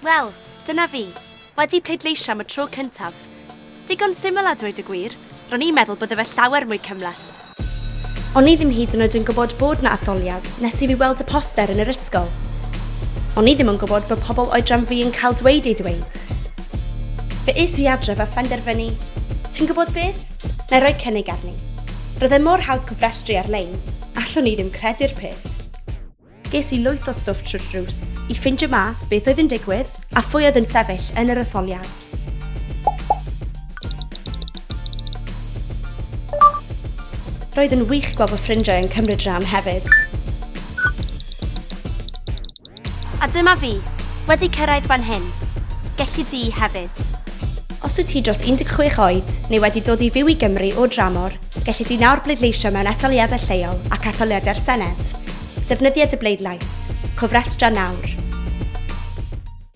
Wel, dyna fi, wedi pleidleisio am y tro cyntaf. Digon syml a dweud y gwir, ro'n i'n meddwl bydde fe llawer mwy cymhleth. O'n i ddim hyd yn oed yn gwybod bod 'na etholiad nes i fi weld y poster yn yr ysgol. O'n i ddim yn gwybod bod pobl oedran fi yn cael dweud eu dweud. Fe es i adref a phenderfynu, ti'n gwybod beth? Na i roi cynnig arni. Roedd e mor hawdd cofrestru ar-lein, allwn i ddim credu'r peth. Ges i lwyth o stwff trwy'r drws i ffindio mas beth oedd yn digwydd a phwy oedd yn sefyll yn yr etholiad. Roedd yn wych gweld fy ffrindiau yn cymryd rhan hefyd. A dyma fi, wedi cyrraedd fan hyn. Gelli di hefyd. Os wyt ti dros 16 oed neu wedi dod i fyw i Gymru o dramor, Gelli di nawr bleidleisio mewn etholiadau lleol ac etholiadau'r Senedd. Defnyddia dy bleidlais. Cofrestra nawr.